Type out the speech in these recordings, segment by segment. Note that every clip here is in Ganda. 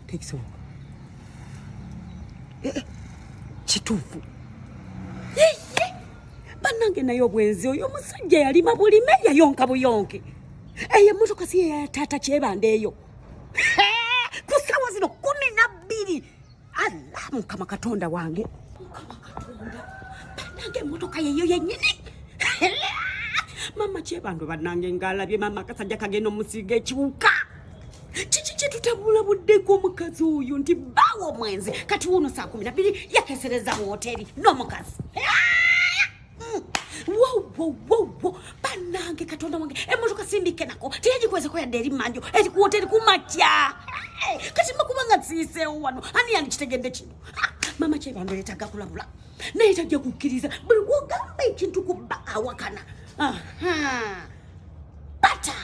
Tekisoboka. Eh, eh, kituufu. Yeye bannange, naye obwenzi, oyo omusajja yalima bulime, yayonka buyonke. Eyo emmotoka si yeya taata Kyebanda eyo? Ku ssaawa zino 12. Allah, Mukama Katonda wange, Mukama Katonda, bannange, emmotoka yeyo yennyini. Mama Kyebando, bannange, ngaalabye mama akasajja kagenda omusiiga ekiwuka. Kiki kyetutabulabuddeko omukazi oyo nti baawo omwenzi? Kati wuno saa 12 yakesereza mu woteri n'omukazi. Wowowowo, bannange, Katonda wange, emmotoka simbike nako teyagikwezeko yadde eri manjo, eri ku woteri kumakya. Kati mbakuba nga nsiiseewo wano, ani yandikitegedde kino? Mama Kyebando yetaaga kulabula, naye tajja kukkiriza. Buli wogamba ekintu kubba awakana. Aha. Bata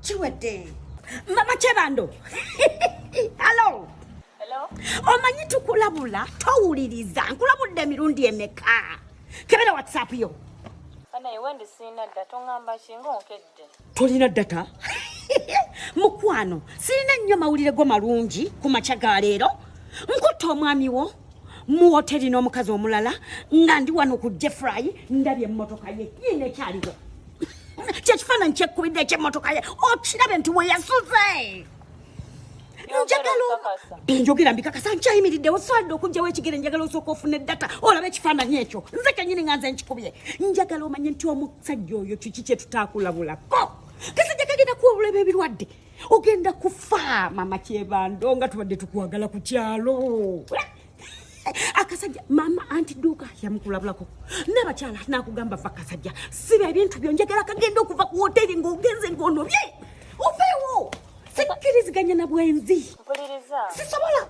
kiwedde. Mama Kyebando, hello. Hello? Omanyi tukulabula, towuliriza. Nkulabudde emirundi emeka? Kebera WhatsApp yo. Banaye, wendi sirina data. Oŋŋamba ki ng'onkedde? Tolina data? Mukwano, sirina nnyo mawulire go malungi ku makya ga leero. Nkutta omwami wo mu woteri n'omukazi omulala nga ndi wano ku Jeffrey. Ndabye emmotoka ye yiina ekyaliwo, kyekifaananyi kyekkubidde ekyemmotoka ye, okirabe nti we yasuze. Njagala benjogera mbikakasa. Nkyayimiriddewo, swadde okugjawo ekigere. Njagala osooka ofuna eddata olabe ekifaananyi ekyo. Nze kenyini nga nze nkikubye. Njagala omanye nti omusajja oyo, kiki kye tutaakulabulako? Kasajja kagenda kuwabulaba ebirwadde, ogenda kufa. Mama Kyebando, nga tubadde tukwagala ku kyalo. Akasajja mama anti dduuka yamukulabulako n'abakyala n'akugamba va kasajja, siba ebintu byo. Njagala kagenda okuva ku woteri ng'ogenze ng'onobye, oveewo. Sikkiriziganya na bwenzi. Mpuliriza. Sisobola.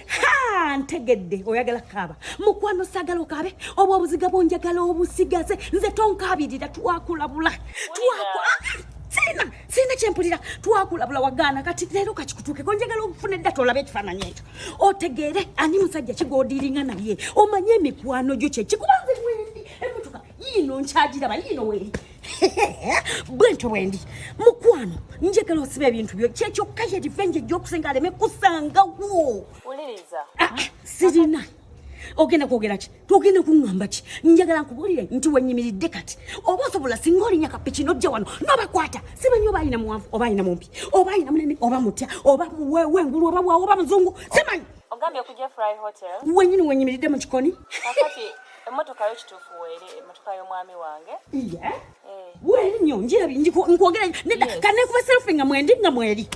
Ha, ntegedde oyagala kaaba. Mukwano, saagala okaabe. Obwo obuziga bwonjagala obusigaze, nze tonkaabirira. Twakulabula. Sirina kyempulira. Twakulabula, wagaana. Kati leero kakikutuukeko. Njagala okufuna eddata olabe ekifaananyi ekyo, otegeere ani musajja kigodiringa naye, omanye emikwano gyo kyekikubanze. Wendi emotoka yiino, nkyagiraba yiino weeri bwentyo bwendi. Mukwano, njagala osiba ebintu byo, kyekyokka ye revenge ejja aleme kusangawo. Wuliriza. Ah, ah, sirina. Ogenda kwogera ki? Togenda kuŋŋamba ki? Njagala nkubuulire nti wenyimiridde kati oba osobola, singa olinya kapiki nojja wano nobakwata. Simanyi oba ayina muwanvu oba ayina mumpi oba ayina munene oba mutya oba wengulu oba bwawo oba muzungu, simanyi. Ogambye ku Jeffrey Hotel? Wenyini wenyimiridde mu kikoni. Kakati emmotoka yo kituufu weeri, emmotoka y'omwami wange. Ye. Eh. Weeri nnyo, njirabi nkwogera nedda. Yes. Kanekuba selfie nga mwendi, nga mweri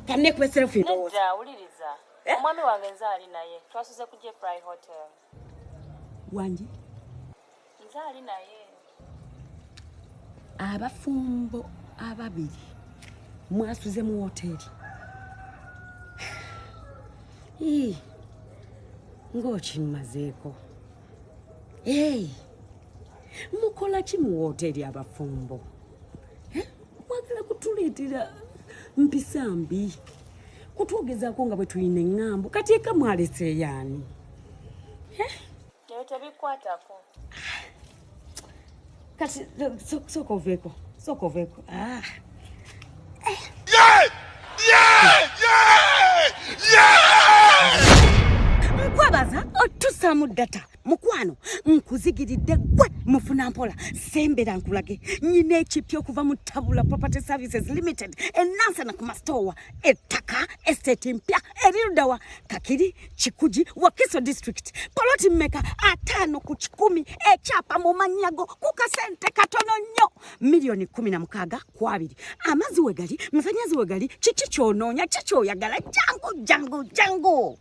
kanekuba selfie. Nedda, wuliriza. Eh? Omwami wange nze ali naye. Twasuze ku Jeffrey Hotel. Wangi? Nze ali naye. Abafumbo ababiri mwasuze mu woteri? Ii, ng'okimmazeeko. Ei, mukola ki mu woteri abafumbo? Eh, mwagala kutuleetera mpisa mbi, kutwogezaako nga bwe tulina eŋŋambo. Kati eka mwaleseeyaani? Ebyo tebikwatako. Kati sooka oveeko, sooka oveeko. Ah. Yeah! Yeah! Yeah! Yeah! Nkwebaza otusaamu data. Mukwano, nkuzigiridde gwe mufuna mpola. Sembera nkulage nyina ekipya okuva mu Tabula Property Services Limited enansana ku masitowa. Ettaka estate mpya eriruddawa? Kakiri, Kikuji, Wakiso District. Poloti mmeka? 50 ku 100. Ekyapa mu manyago ku kasente katono nnyo, miliyoni 16 ku 2. Amazzi wegali, masanyazi wegali. Kiki kyonoonya? Kikyoyagala? Jangu, jangu, jangu.